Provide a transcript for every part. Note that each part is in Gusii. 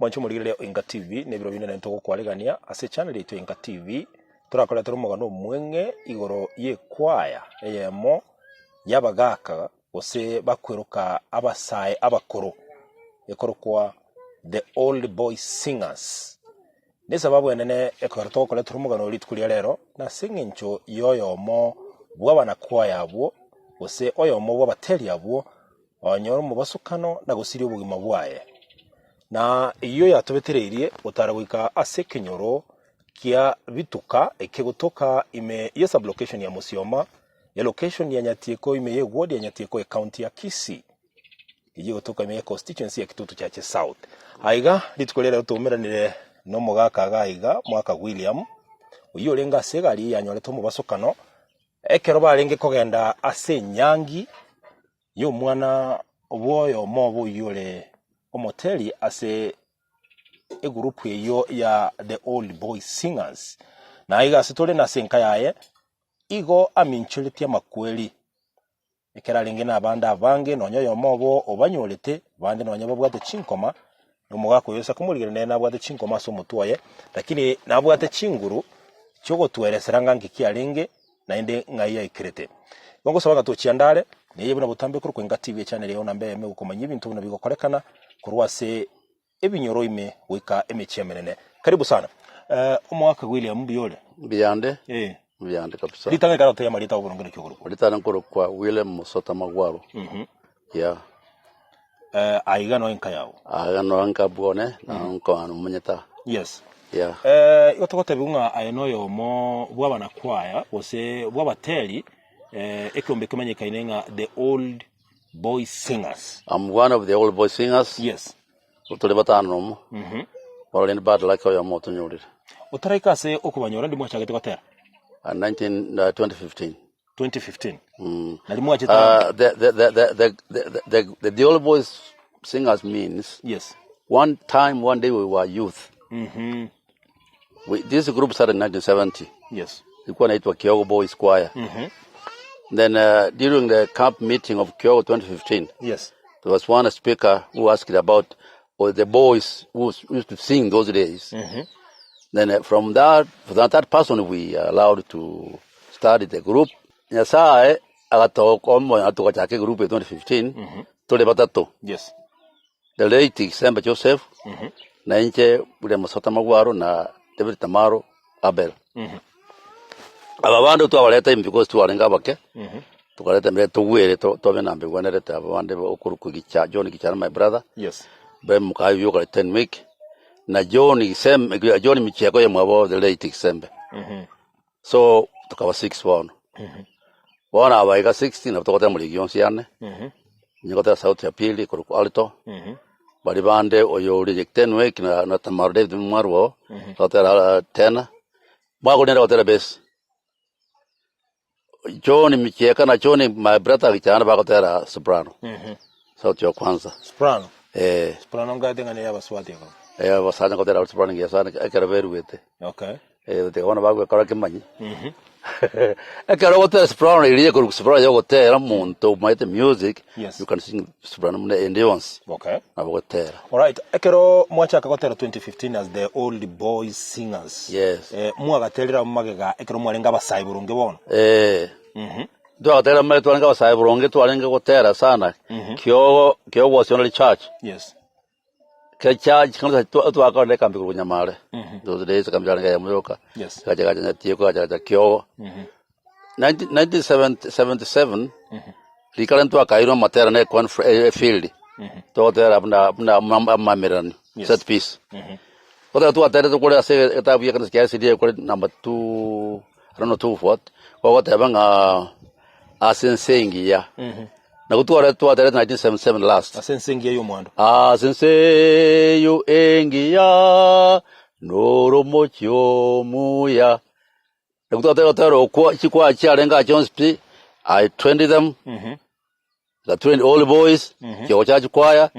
Mwanche omorigereria o Inka TV nebiro binde naintwe togokwaregania ase echannel yaito ya Inka TV, torakoretere omogano omweng'e igoro y'ekwaya eyemo y'abagaka gose bakweroka abasae abakoro ekorokwa The Old Boy Singers. Nesababu enene ekero togokoretera omogano oyo rituko ria rero, nase eng'encho y'oyomo bw'abanakwaya abwo, gose oyomo bw'abateri abwo, onyore omobosokano na gosiria obogima bwaye. Na eyio yatobetereirie gotara goika ase ekenyoro kia Bituka ekegotoka ime ye sublocation ya Musioma, elocation ya Nyatieko ime ye ward ya Nyatieko ecounty ya Kisii, eyio egotoka ime ye constituency ya Kitutu Chache South. Aiga rituko ria rero toumeranire nomogaka iga aiga Mwaka William, oyio orenge ase egari eye yanyorete omobasokano ekero barenge kogenda ase enyangi y'omwana bw'oyomo obo oyio ore omoteri ase egurupu eyio ya The Old Boy Singers. Na aiga ase tore nase enka yaye, igo aminchoretie amakweri, ekero arenge nabande abange nonya oyomo obo obanyorete, bande nonya babwate chinkoma, na omogaka oyo ase komorigereria nere nabwate chinkoma ase omotwe oye, lakini nabwate chinguru chi'ogotweresera ng'a nki kiarenge naende ng'ai yaikerete. Igo ngosaba ng'a tochiandare, na eye buna botambe korokwa Enka TV echannel yao namba eyemo egokomanyia ebinto buna bigokorekana korwa ase ebinyoro ime goika emechie emenene. Karibu sana. Eh, omogaka William mbuya ore? Mbuyande, Eh. mbuyande kabisa. Ritang'ani ekero otebia amarieta ao boronge naki okorokwa? Ritang'ani nkorokwa William Musota Magwaro. Yeah. Eh, aiga no enka yao. Aiga no enka bwone, na nkoa nomonyete aa. Yes. Yeah. Eh, igo togotebiwa ng'a aye noyomo bw'abanakwaya gose bw'abateri eh, ekeombe kemanyekaine ng'a The Old Boy Singers. I'm one of the old boy singers. Yes. Tore batano nomo. Bono rende bad luck oyomo otonyorire. Otaraika ase okobanyora ndi mwachagete gotera? Uh, 19, uh, 2015. 2015 nari mwachete amo. Uh, the, the, the, the, the, the, the, the, the old boys singers means Yes. one time, one day we were youth. We, this group started in 1970. Yes. Ilikuwa inaitwa Kiogo Boys Choir. Then uh, during the camp meeting of Kiogo 2015, Yes. there was one speaker who asked about or the boys who used to sing those days. Then uh, from that, from that, that person we allowed to start the group. Nyasaye agatoka omoyo togachaka egroup ya 2015 tore batato Yes. the late Kisemba Joseph na inche William Musota Magwaro na David Tamaro Abel. Aba bande twabareta ime because twarenge abake tukareta mbere togwere to- tobe na mbigwenerete aba bande okorokwa Gicha John Gichana my brother Yes. be mokaye oyio 10 week na John Gisembe John Michieko oye mwabo the late Gisembe so tokaba 6 bono bono aba iga 60 nabo togotera morigi onsi yane inye ngotera sauti ya pili korokwa alto baria bande oyo ore 10 week na, na Tamaro David mwarwo togotera tena mwako nere gotera bass John Michieka na John my brother Gichana bagotera soprano sauti ya kwanza Soprano. eh Soprano ngate ng'a neye abaswati aba. eh abasacha gotera soprano ngiya sana ekero beruete Okay. eh tiga bono bagwekora kemanyi ekero ogotera soprano eria ekorwa soprano ya ogotera omonto omanyete music Yes. you can sing soprano buna ende yonsi Okay. nabo ogotera Alright, ekero mwachaka gotera 2015 as the old boys singers. Yes. Eh, mwagaterera magega ekero mwarenge abasae boronge bono. Eh. Twagatera magega twarenge abasae boronge twarenge gotera sana kiogo kiogo was only church. Yes. Ke church kanisa twakorire ekambi korwa Nyamare. Those days ekambi yarenge eyemo yoka. Yes. Gacha gacha Nyatieko gacha gacha Kiogo. 1977 rikare ntwakairwe amatera na efield togotera buna buna amamererano Yes. set piece. Gotera twaterete kore ase egetabu gia ekanisa kia SDA kore number 2 I don't know 2 what gogoteba ng'a ase ense engiya. Nabo tware twaterete 1977 last. Ase ense engiya y'omwando. Ase ense eyo engiya noromochie omuya. Nabo twatera gotera okwo chikwaya chiarenge aa chionsi pi, I trained them, I trained all the boys, Kiogo Church Choir,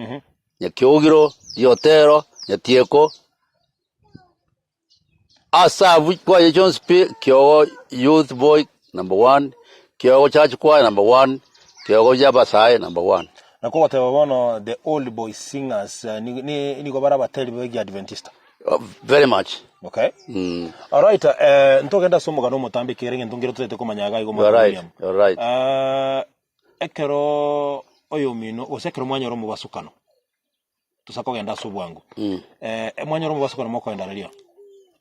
Nyakiogiro, Riotero, Nyatieko, ase abwo choir chionsi pi, Kiogo Youth Boy number one, Kiogo Church Choir number one, Kiogo Y'abasae number one. Nakwo ogoteba bono the old boy singers nigo bare abateri be Egiadventista. Very much. Okay. Alright, ntogende ase omogano omotambe ekiagera egento nkere totaete komanya iga igo You're right, William. you're right. Ekero oyomino gose ekero mwanyora omobasukano, tosa kogenda ase obwango. Mwanyora omobasukano mokoenda riria?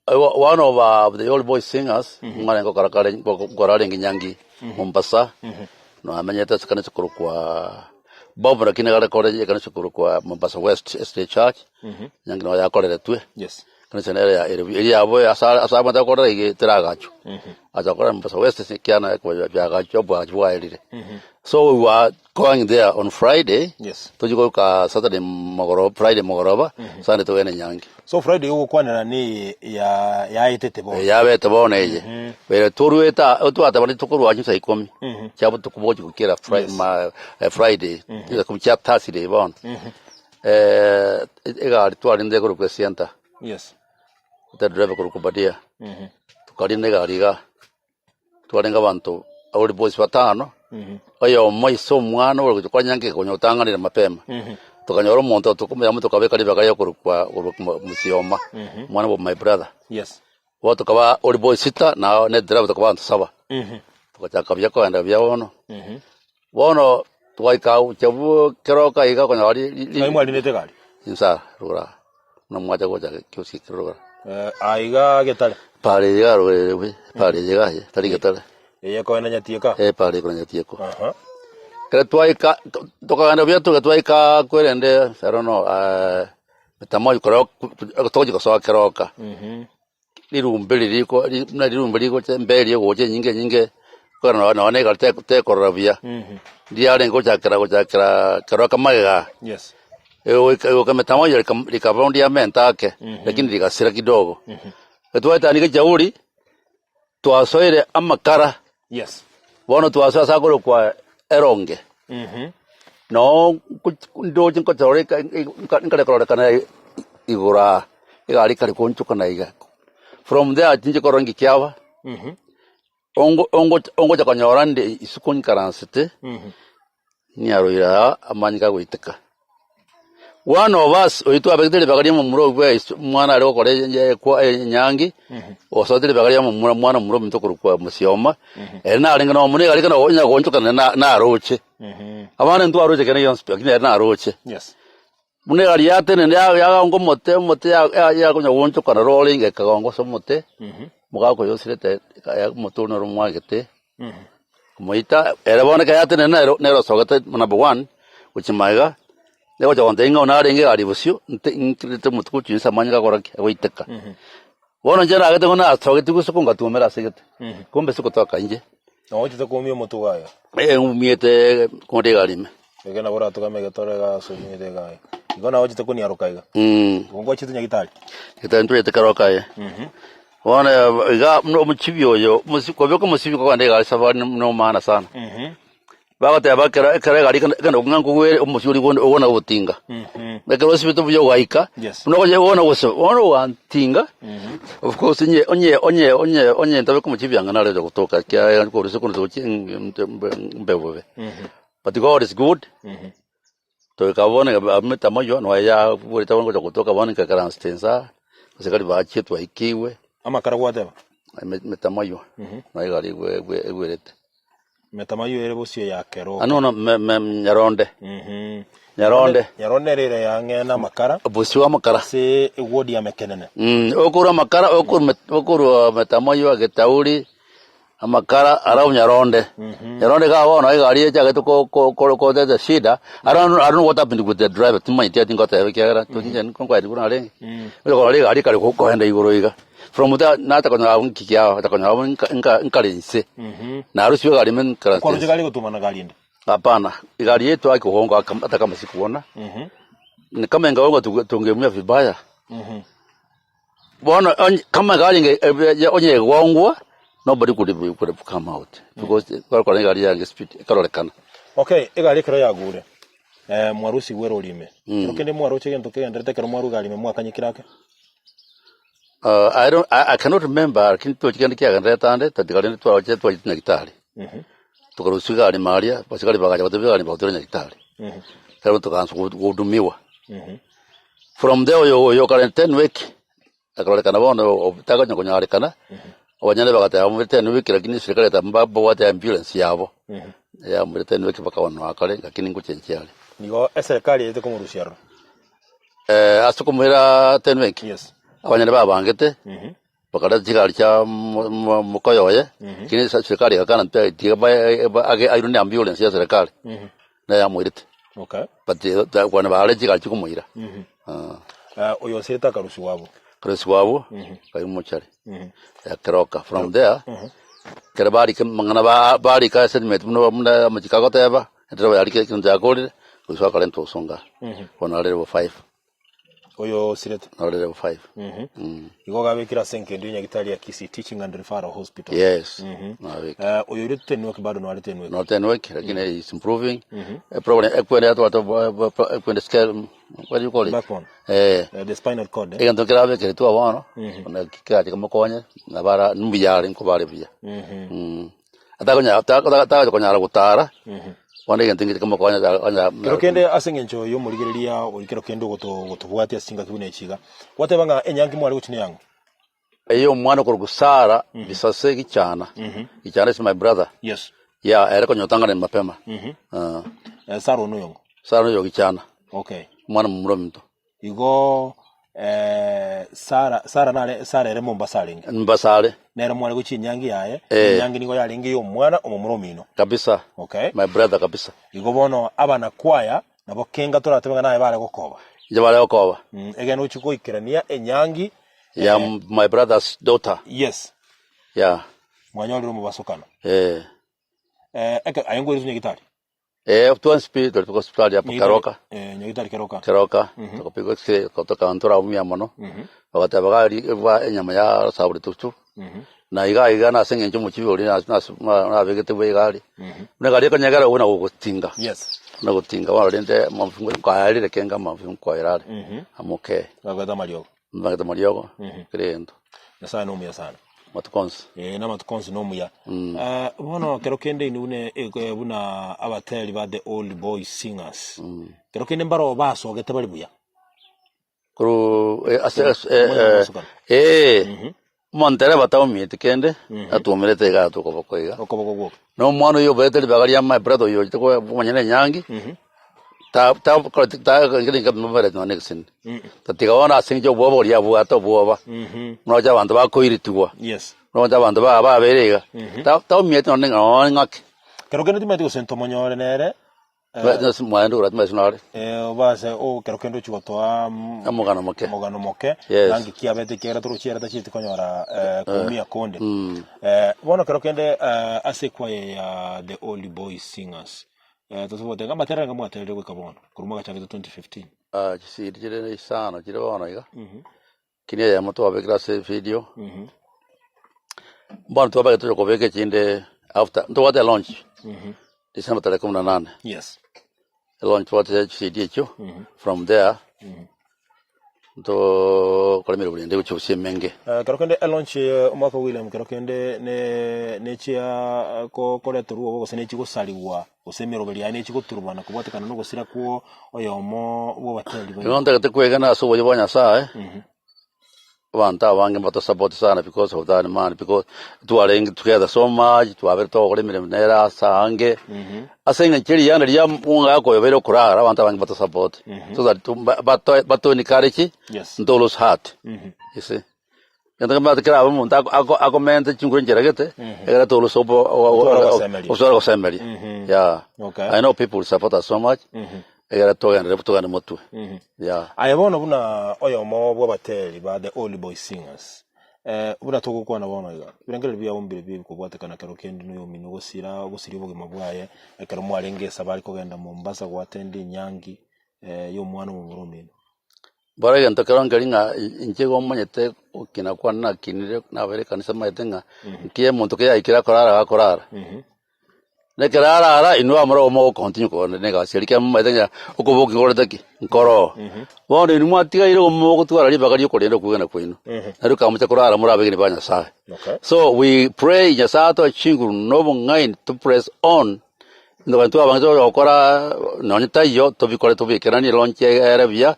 One of uh, the old boy singers mwarenge gokora kare gokora arenge nyangi Mombasa namenyete ase ekanisa korokwa Bob lakini kare kore ekanisa korokwa Mombasa West SDA Church nyangi noo yakoreretwe Yes. ekanisa nere ya ere eria yabo ase ase abande bakorera iga teragachwa acha gokora Mombasa West ase ekiana biagachwa obwagachi bwaerire so we were going there on Friday Yes. tochia goika Saturday mogoroba Friday mogoroba Sunday togende nyangi. So Friday ogokwanera neye ya yaetete bono. Yabete bono eye ere toruete aa twateba tokorwa chinsa ikomi chia botuko bogochia gokera Fri Yes. ma Friday chinsa ikomi chia Thursday bono egari twarinde ekorokwa Sienta Yes. the driver korokwa Obadia tokarina egari igaa. Twarenge abanto abori bonsi batano, oyomo ise omwana ore gochia konya nge konya otang'anire mapema. Tokanyora omonto tokomoyamo tokabeka ribaga ria okorokwa korokwa Musioma, omwana bwa my brother. Yes. Bono tokaba ori boy sita na ne driver tokaba abanto saba. Togachaka buya kogenda buya bono. Bono twaika gochia bwo keroka iga okonyora ri- ri- Ng'ai mwarinete egari? insa rora buna mwacha gocha kiosi ekero rora. Eh, aiga getare. Pare iga rore we, pare iga aye, tari getare. Eye ekoenda nyatieka. Eh, pare ekona nyatieko. Aha. Ekero twaika, to- tokagenda buya toka twaika kwerende, I don't know, eh, Metamoyo kero togochia gosoa keroka. Rirumbe riria riko ri buna rirumbe rigocha emberi egocha enyinge enyinge, ekero nonye nonye egari te tekorora buya, ndiarenge gochakera gochakera kero akamagega, Yes. egoika egoika metamoyo rika rikaba ndiamenta ake, lakini rigasira kidogo. Etwaetania gechauri, twasoire amakara, Yes. bono twasoa ase akorokwa eronge, noo ndoche nkochora eka nkare kororekana igoro aa, egari ekare koonchokana iga. From there tinche korora nki kiaba, ongo ongocha ongocha konyora nde isiko nkaransete, niaroire aa amanyinga agoiteka. One of us oyio twabegete ribaga ria omomura oyio bwa iso omwana are gokora ekwa enyangi, osoete ribaga ria omomura omwana omomura ominto okorokwa Mosioma, ere narenge na omone iga arenge onya goonchokana na naroche. Abande ntwaroche kende gionsi pi, lakini ere naroche. Yes. Buna egari yatenene ya yagonga omote omote ya ya yakonya goonchokana rorenge ekagonga ase omote, omogaka oyo osirete omote oria noro omwagete. Omoita ere bono ekero yatenena nero nere osogete number one gochia magega, egocha gontebia ng'a narenge egari bosio nte nkirete omotwe gochia inse amanye gakora ki agoiteka. Bono inche nagete ng'a nasogeti gose kongatwomera ase egete, kumbe ase gotoka inche. Nogochete koumia omotwe gwaye. Eh ng'umiete konde egari ime. Eke nabo oratugame egetoro egasi oumete iga iga. Igo nagochete koniaroka iga. Igo ngwachete nyagitari. Nyagitari ntwete keroka aye. Bono iga buna omochibi oyo, omosi kobeka omosibi kogenda egari safari no maana sana. Bagoteba ekero ekero egari ekenda ekenda ng'a nkogwere omosie oria ogo ogona gotinga. Ekero osibete buya ogaika, Yes. buna ogochi ogona gosaba, bono ogantinga, of course onye onye onye onye onye ntabeka omochibi ang'e nare gotoka ekiagera korwa ase gochia mbe bobe. But God is good. Toika bono amete amayio nonya yaborete bono gocha gotoka bono nkaikaransa inse asikari bachie twaikigwe. Amakara gwateba? Emete amayio nonya egari egwerete. Emete amayio ere bosio ya keroka. Ah no no me me Nyaronde. Nyaronde. Nyaronde nere ere ang'e na amakara. Bosio bwa amakara. Ase eward ya Mekenene. Okorwa amakara okorwa emete amayio agetauri. Amakara ara onyaronde, nyaronde iga bono egari echagete ko- ko- ko- koteta shida, I don't I don't know what happened with the driver timanyeti ati ngoteba ekiagera inche nkoendi buna narenge, onya korora egari ekare go koenda igoro iga, from there nacha konyora abwo nki kiao, nacha konyora abwo nka nka nkare inse, narusiwe egari ime nkaranse Kwaroche inse. gari gotumana gari ende. Hapana, egari eye twakogongwa hata kama sikuona, ni kama ingegonga tungeumia vibaya. Bono onye kama egari enge ebe onye egongwa, nobody could have could have come out because korokora egari yange speed ekarorekana. Okay, egari ekero yagure, eh, mwarusigwe erori ime. Kero kende mwaroche egento kegenderete ekero mwarwa egari ime mwakanyekire ake? I don't I, I cannot remember lakini tochi kende kiagenderete ande tatiga rende twaroche twachete nyagitari. Tokarusia egari ime aria, abasigari bagacha batebia egari bagotoira nyagitari. Ekero togaansa gohudumiwa. From there oyo oyo kare 10 week, akarorekana bono takonya konyarekana, abanyene bagateba momere 10 week lakini serikali egateba mbabwate ambulance yabo, yamorete 10 week mpaka bono akare lakini ngochenchia are. Nigo eserekari yaete komorusia aroro. Ase okomoira 10 week, Yes. abanyene babangete. Bakareta chigari chia mokoyo oye, lakini serikali egakana tiga airwe ne ambulance ya serikali, nere yamoirete. Okay. But kwane bare chigari chikomoira. Oyo osirete akarusigwa abwo. Akarusigwa abwo, akairwa mochari ya Keroka. From there, ekero barika amang'ana barika esentiment buna buna amachiko agoteba, endereba yarikire egento yakorire, goika akarentwa gosonga. Bono are level five. Oyo osirete. Naro level 5. Igo gabekire ase engencho y'Nyagitari ya Kisii Teaching and Referral Hospital. Yes. Nabeke. Oyo oria tenweki bado noare tenweki. Not tenweki lakini is improving. Problem ekwende yatwate ekwende scale what do you call it? Backbone. Eh. The spinal cord. Eh? Egento kerabekeretwe bono na kerache kemokonye nabara mbuya are nkobare buya. Atakonya atagocha konyara gotara. Bono egento inche kemokonya onya Kero kende ase eng'encho y'omorigereria ori kero kende ogotobwatia ase chingaki buna echi iga, gwateba ng'a enyangi mware gochia neyang'o? Eye omwana okorokwa Sarah Bisase Gichana, Gichana is my brother, Yes. yeah ere konya otang'anire mapema. Sarah one oyong'o? Sarah noyo Gichana, Okay. omwana momura ominto. Igo Sara, Sara nare, Sara ere Mombasa arenge. Mombasa are. Nere mware gochia enyangi yaye, Eh. enyangi nigo yarenge y'omwana omomura omino. Kabisa. Okay. My brother kabisa. Igo bono abanakwaya nabo kenga toratebe ng'a naye bare gokoba. Inche bare gokoba. Egene ochia goikerania enyangi. Ya my brother's daughter. Yes. Yeah. Mwanyorire omobasokano. Eh. Eke, aye nkwerete nyagitari? Eh, twensi pi tolifika hospitali hapo Keroka. Eh, nyagitari Keroka. Keroka, tukapigwa x-ray tukaanza turaumia mono. Bagateba gari ebwa enyama ya saburi tutu. Na iga iga nase eng'encho omochibi oria nabegete bwa egari. Buna egari ekonyegera buna gogotinga. Yes. Buna gotinga bono rende nkoyarire kenga amafu nkoyera are. I'm okay. Bagwete amariogo. Mbagete amariogo kera egento. Nyasaye nomuya sana. Amatuko onsi. Ee, namatuko onsi nomuya. Bono kero kende inwe buna eh, buna abateri ba The Old Boys Singers, kero kende mbaroo basogete bare buya. Korwa eh, ase ase eh, Omwana eh, omosukano. eh, omontereba taumieti kende, atuomerete iga ase okoboko iga. Okoboko gwoka. Na omwana oyio oberete ribaga ria my brother oyio ochete komanya na enyangi, ta- ta- ta- nonya egeseni. Tatiga bono ase eng'encho obwoba oria abwate obwoba, buna oche abanto bakoiritigwa, Yes. buna oche abanto ba- babeire iga, ta- taumieti nonye nonye ng'ake. Kero kende timanyeti gose ntomonyore nere, Mwaende korwa timanyeti nore. Obase o kero kende ochia gotoa Omogano moke. omogano moke, Yes. ng'a ngiki abete ekiagera torochi ere tachieti konyora koumia konde. Bono kero kende ase ekwaya ya The Old Boys Singers, tosobote ng'a amatera arenga mwaterire goika bono, korwa mwagachagete 2015? Chisiri chire isano chire bono iga, lakini eyemo twabekire ase evideo, bono twabegete tonya kobeka echinde after, ntobwate elaunch December tarehe kumi na nane, Yes. elaunch tobwate chisidi echio, from there ntokore emeremo ende gochia gose emenge. Ekero kende elaunch eye omwaka William ekero kende ne nechia ko koreterwa obo gose nechi gosarigwa gose emeroberi yaye nechi goturubana kobwatekana na ogosira kwo oyomo bw'obateri baino. Igo ntagete kwegena ase oboyia bwa Nyasaye, abanto abange mbatosapoti sana because of that man because twarenge together so much, twabere togokora emeremo nere ase aange, ase eng'encho rigiya riria omogaka oyo obeire okorara abanto abange mbatosapoti, so that bato bato encourage Yes. nto lose heart, you see. Egento kemanyete kerabe omonto ako- ako- akomente chinguru enchera gete, ekero tolose obo- Otware ogosemeria. otware ogosemeria. Yeah. Okay. I know people support us so much, ekero togenderere togende motwe. Yeah. Aye bono buna oyomo bw'abateri ba The Old Boy Singers, buna togokwana bono iga, ebirengererio biabo mbire bikobwatekana kero kende noyomino ogosira ogosiria obogima bwaye, ekero mwarenge esabari kogenda Mombasa goatenda enyangi y'omwana omomura omino. Bono egento kero nkeri ng'a inche igo omanyete gokina kwane nakinire nabeire ekanisa maete ng'a nki omonto keyaikire akorara gakorara. Na ekero arara inwe abamura obo mogocontinue kogenda na egasi eria ekiagera momaete ng'a okobokia nkorete ki? Nkoroo. Bono inwe mwatigaire igo mogotwara ribaga riokorenda okwegena kwaino, nario kamocha korara more abegeni ba Nyasaye. Okay. So we pray Nyasaye atoe chinguru na obong'aini to press on. Intwe twabangete gokora nonye taiyo tobikore tobikeranie launch ere buya,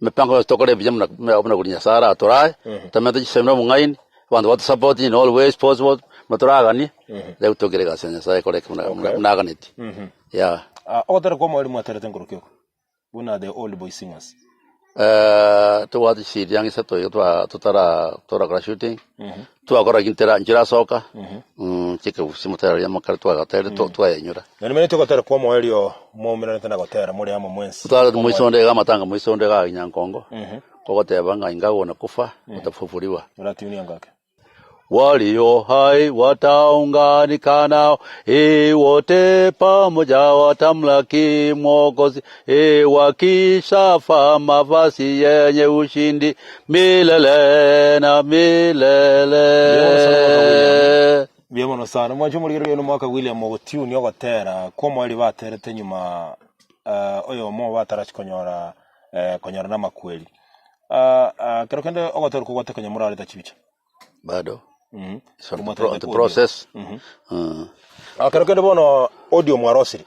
emipango yonsi tokore buya buna buna buna Nyasaye aratorae, tomente chisemi na obong'aini, abanto batosupport in all ways possible, buna toraganie, riria tokere egasi ya Nyasaye ekoreke buna buna buna aganetie, yeah. Ogotera kwa omorwani mwaterete nkorokia oko, buna The Old Boy Singers. Tobwate chisiri ang'e isato iga twa totara torakora shooting, twakora gintera nchirasoka, chikagusia motera aria amakare twagaterire twayenyora. Naende omanyete ogotera kwa omoerio mwaumeranete na gotera more amo mwensi. Twarete moisonde iga amatanga moisonde iga Nyankongo, kogoteba ng'a ingawa na kufa utafufuliwa. Oratiunia ngake. Walio hai wataunganika nao, ee, wote pamoja watamlaki Mwokozi, ee, wakishavaa mavazi yenye ushindi milele na milele. Mbuya mono sana. Mwanche omorigereria oyo nomwaka William ogotiunia ogotera kw'omoerio baterete nyuma eh, oyomo obo atarachi konyora eh, konyora namakweri. Ah, ah, kero kende ogotera okwo gwate konya morareta chibicha. Bado Mhm. It's on the Omwaterete pro- the audio. process. Mhm. Mm. Ah, kero kende bono audio mwarosire.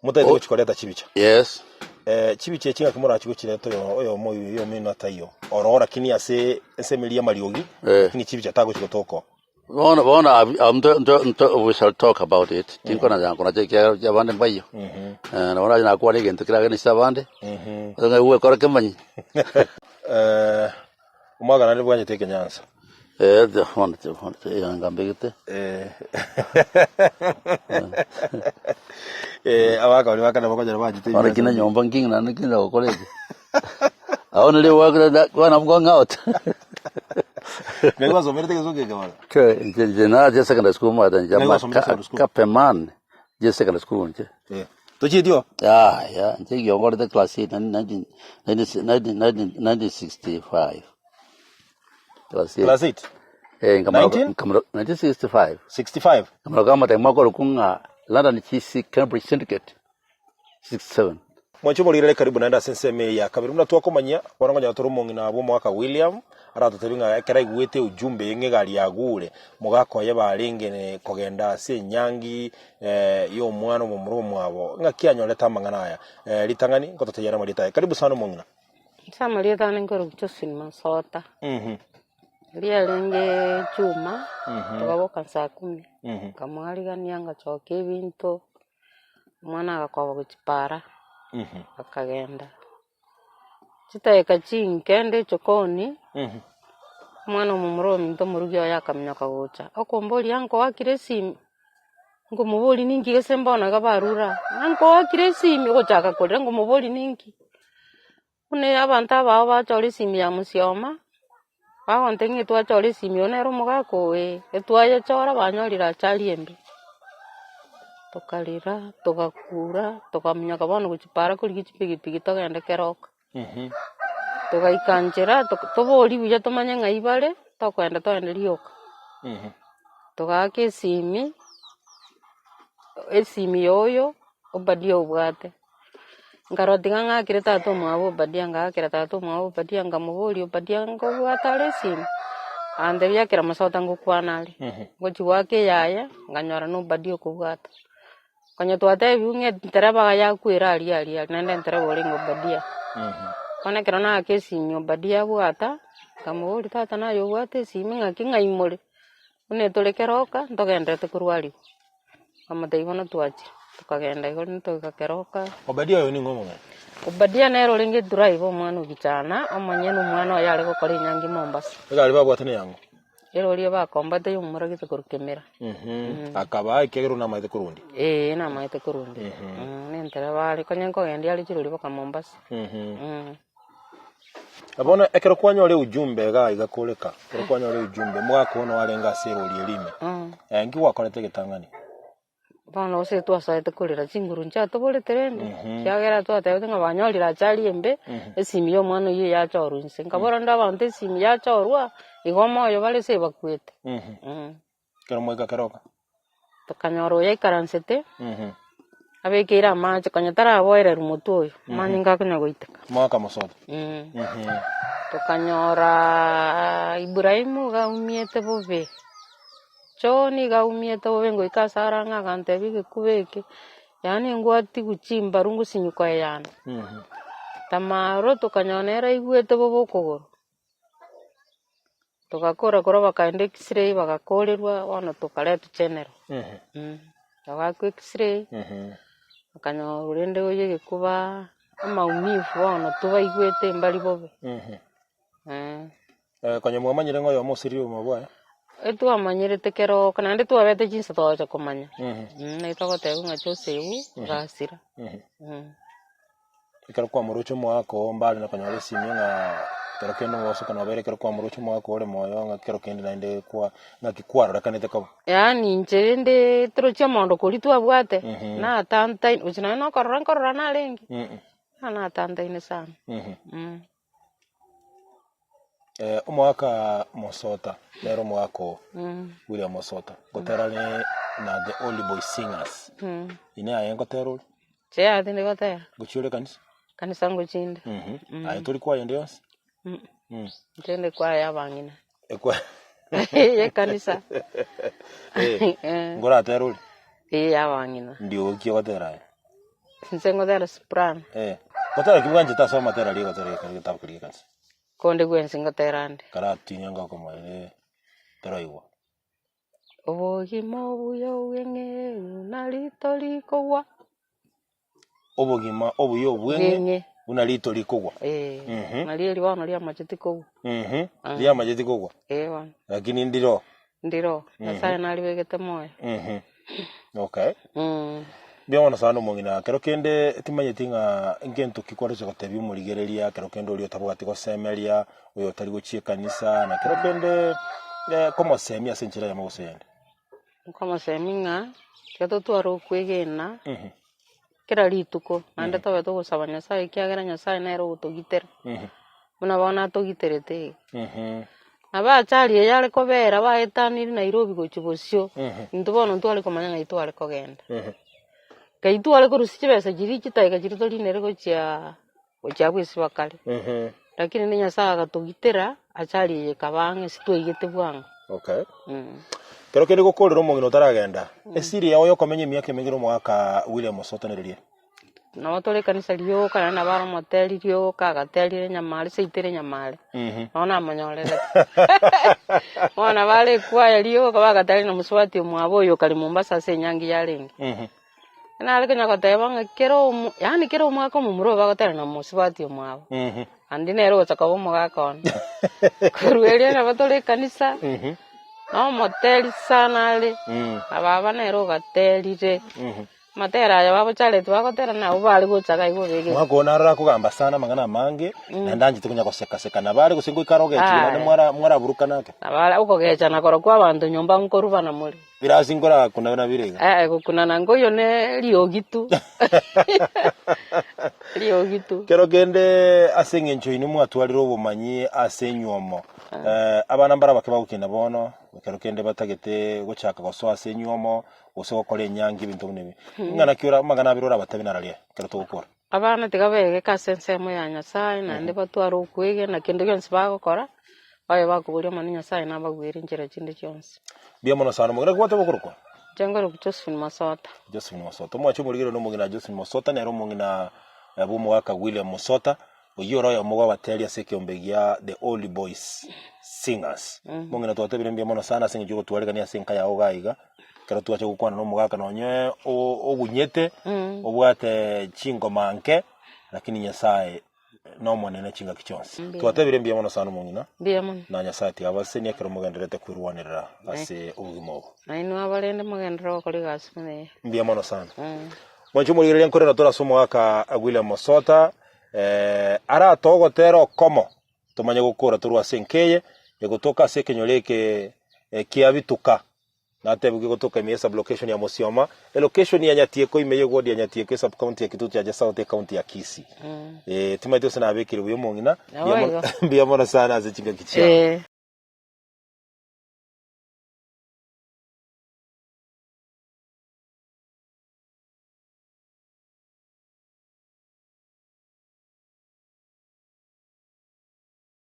Motagete Oh. gochi koreta chibicha. Yes. Eh, chibicha echi ng'aki morachi gochireta oyo oyomo oyo oyomino ataiyo. Ororo lakini ase ensemeri y'amariogi, Eh. lakini chibicha tagochi gotoka oo. Bono bono ab- ab- nto nto nto we shall talk about it. Tinkona jankona ekiagera abande mbaiyo. Mhm. Eh, nabo naye nakwane egento keragenise abande, Mhm. ng'a gwekora kemanyi. Eh, omwaka naende bwanchete ekenyansa. Eh, bono bono eyanga mbegete. Eh. Eh, abaka baria bakare bakonyora banchete Bono kina nyomba nking naende kinde gokora eke. I only work that when I'm going out. Ngai gwasomerete egesuku eke bono? Ke inche inche nache secondary school mwate inche Ngai gwasomete secondary school? Kapeman je secondary school inche. Eh. Tochieti oo? Yaya inche gionkorete class 8 19 19 1965. Class 8. Class 8? Eh, nkamara 19? nkamara 1965. 65? Nkamara kama mwaka oroku ng'a London GC Cambridge Syndicate. 67. Mwanche omorigerere karibu naende ase ensemo eye ya kabere. Buna twakomanyia, bono nkonyora tore omong'ina bw'omogaka William, aratotebie ng'a ekero aigwete ujumbe eye ng'a egari yagure, mogaka oye barenge kogenda ase enyangi y'omwana omomura omwabo. Ng'aki anyorete amang'ana aya? Ritang'ani nkototebia are amarieta aye. Karibu sana omong'ina. Ase amarieta ane nkorokwa Josephine Masota, riarenge chuma, tokaboka saa kumi, nkamoarigania ngachokia ebinto. Omwana agakoba gochia para, akagenda. Chidakika chinke nde echokoni, omwana omomura ominto omorugi oye akaminyoka gocha, okomboria nkoakire esimi, nkomoboria ninki gese mbono iga barure aa, ng'a nkoakire esimi, ogochaka korera nkomoboria ninki. Buna abanto abao bachora esimi ya mosioma, bagontebia ng'a twachora esimi oyo nere omogaka oo ee, etwayechora banyorire achari embe. Tokarera, togakura, tokaminyoka bono gochia para korigia chipigipigi togende keroka. Togaika nchera toborie buya tomanye ng'ai bare, tokoenda togende rioka. Togaaka esimi, esimi ya oyo, Obadia obwate. Nkarora tiga ng'akere tata omwabo Obadia, ngaakera tata omwabo Obadia, nkamoboria Obadia nkobwate are esimi? Agantebia akera mosota ngokwana are. Ngochia goaka eyaye, nkanyora na Obadia okobwata. Konya twatebiwu ng'a entereba iga yakwera aria aria aria, naende entereba orenge Obadia. Bono ekero naaka esimi Obadia abwata, nkamoboria tata naye obwate esimi ng'aki ng'ai more? Buna etore keroka, ntogenderete korwa arigwa. Nkamotebia bono twachire, tokagenda igo rende togaika keroka. Obadia oyo ning'o omong'ina? Obadia nere orenge edriver omwana o kichana, omonyene omwana oye are gokora enyangi Mombasa. Egari babwate neyang'o? Ere oria bakombate ya omomura gete korwa Kemera. Akabaa ekiagera onamaete korwa onde? Ee, namaete korwa onde. Nentereba are, konya nkogendia are chirori mpaka Mombasa. Na bono ekero kwanyora ujumbe iga iga koreka, ekero kwanyora ujumbe, omogaka oo noo arenge ase erori eria ime, eh, nki gwakorete egetang'ani? Bono gose twasoete korera chinguru nchiatoborete rende, ekiagera twatebete ng'a banyorire achari embe, esimi ya omwana oyio yachorwa inse. Nkabora rende abanto esimi yachorwa, igo omoyo bare ase bakwete. Ekero mwaika keroka? Tokanyora oyo aikaransete, abekeire amache, konya taraboererwa motwe oyo, amanyinga akonya goiteka. Mwaka mosoto. Tokanyoraaa Ibrahimu iga aumiete bobe, John iga aumiete bobe ngoika ase are ang'e agantebia egekuba eke. Yaani ngwatigwa chimbaru ngosinywa koeyana. Tamaro tokanyora nere aigwete bobe okogoro, togakora korwa bakaenda x-ray bagakorerwa bono tokaretwa general. Bagaakwa x-ray, bakanyorwa rende oyo egekuba amaumivu bono tobaigwete mbari bobe. Konya mwamanyire ng'a oyomo osirire obogima bwaye? Etwamanyerete kero naende twabete chinsa twagocha komanya, naki togotebigwa ng'a Joseph gasira. Ekero kwamoroche omogaka oo mbare na konyora esimi ng'a kero kende omobaso nobeire ekero kwamoroche omogaka ore moyo ng'a kero kende naende kwa ng'aki kwarorekanete koba. Yaani inche rende torochi omondo koria twabwate, natantaine gochia nonye nokorora nkorora narenge, natantaine sana. Omogaka Mosota, nere omogaka oo, William Mosota, ngotera are na The Holy Boy Singers. Inee aye ngotera ore? Inche yaya tindi gotera. Ngochia ore ekanisa? Ekanisa ngochinde. Aye tori kwaya ende yonsi? Inche nde kwaya ya abang'ina. Ekwa- Y'ekanisa. Nkoratera ore? Ee, ya abang'ina. Ndiogo ki ogotera aye? Inche ngotera soprano. Gotera ki bwanchete ase amatera aria egotera egetabu keria gi'ekanisa? Konde gwensi ngotera nde. Karatinywe ngokomoeire toroigwa. Obogima obuya obweng'e buna rito rikogwa. Obogima obuya obweng'e Bweng'e. buna rito rikogwa. Ee, Mhm. nari eri bono riamacheti kogwa. Mhm. Riamacheti kogwa. Ee bono. Lakini ndiro. Ndiro, Nyasaye naribegete moyo. Mhm. Okay. Mbuya mono sana omong'ina, kero kende timanyeti ng'a ngento ki kwaroche gotebia omorigereria, kero kende oria otabwati gosemeria, oyo otari gochia ekanisa, na kero kende komosemia ase enchera eyemo gose eyende. Nkomosemia ng'a tiga totware okwegena kera rituko, naende tobe togosaba Nyasaye ekiagera Nyasaye nere ogotogitera, buna bono atogiterete iga. Nabo achari eye are kobera baetanire Nairobi gochia bosio, intwe bono ntware komanya ng'ai tware kogenda. Ngai tware korusia chibesa chiria chidakika chiria torinere gochiaa gochia abwo ase bakare. Lakini rende Nyasaye agatogitera, achari eye ekaba ang'e ase twaigete bwango. Okay. Kero kende gokorera omong'ina otaragenda, esiri yao yokomenya emiaka emenge nomogaka William osotanererie. Nabo tore ekanisa rioka naende nabo are omoteri rioka agaterire enyamare seito ere enyamare, nabo namonyorerete. Bono nabo are ekwaya rioka bagateria na mosubati omwabo oyo okare Mombasa ase enyangi yarenge. Nare konya goteba ng'a kera omo yaani kera omwaka omomura oyo bagotera na mosubati omwabo, ande nere ogocha koba omogaka one. Korwa erio nabo tore ekanisa, na omoteri sana are, na baba nere ogaterire. Amatera aya bagocharetwe bagotera nabwo bare gocha iga igo obegete. Omwaka oyo narora akogamba sana amang'ana amange, naende anchete konya goseka-seka. Nabo are gose ngoika arogechigwe naende Aye. mwara mwaraburukana ake. Nabo are okogechana korokwo abanto nyomba nkorubana more. Birasi nkorakuna buna bire iga. Ee, gokunana nkoyio ne riogi tu. Riogi tu. Kero kende ase eng'encho inwe mwatwarire obomanyi ase enywomo, abana mbare abake bagokina bono, ekero kende batagete gochaka gosoa ase enywomo, gose gokora enyangi ebinto buna ebi. Ing'ana ki ora amang'ana abere orabatebi nararia ekero togokora? Abana tiga begeke ase ensemo ya Nyasaye, naende batware okwegena kende gionsi bagokora, babe bakoboria Omonene Nyasaye nabagwere enchera chinde chionsi. Mbuya mono sana omong'ina naki gwateba okorokwa? Inche nkorokwa Josephine Mosota. Josephine Mosota. Omwanche omorigereria nomong'ina Josephine Mosota nere omong'ina bw'omogaka William Mosota, oyio ore oyomo bw'abateri ase ekeombe gia The Holy Boys Singers. Omong'ina twatebire mbuya mono sana ase eng'encho yogotwaregania ase enka yao iga iga, ekero twacha gokwana na omogaka nonye ogunyete, obwate chingoma nke, lakini Nyasaye nomonene chingaki chionsi. Twatebire mbuya mono sana omong'ina, Mbuya mono. na Nyasaye tiga abasesenie ekero mogendererete kwerwanerera ase obogima obo. Nainwe abarende mogenderere gokora egasi buna eye. Mbuya mono sana. Mwanche omorigereria nkorera tore ase omogaka William Mosota, aratoe ogotera okomo tomanye gokora torwe ase enka eye, egotoka ase ekenyoro eke kia Bituka. Natebiwe gotoka ime ye sub-location ya Mosioma, elocation ya Nyatieko ime ye ward ya Nyatieko esub county ya Kitutu Chache South ecounty ya Kisii. Eh, timaeti gose nabekire buya omong'ina. Nabo igo. Mbuya mono sana ase chingaki chiao. Eh.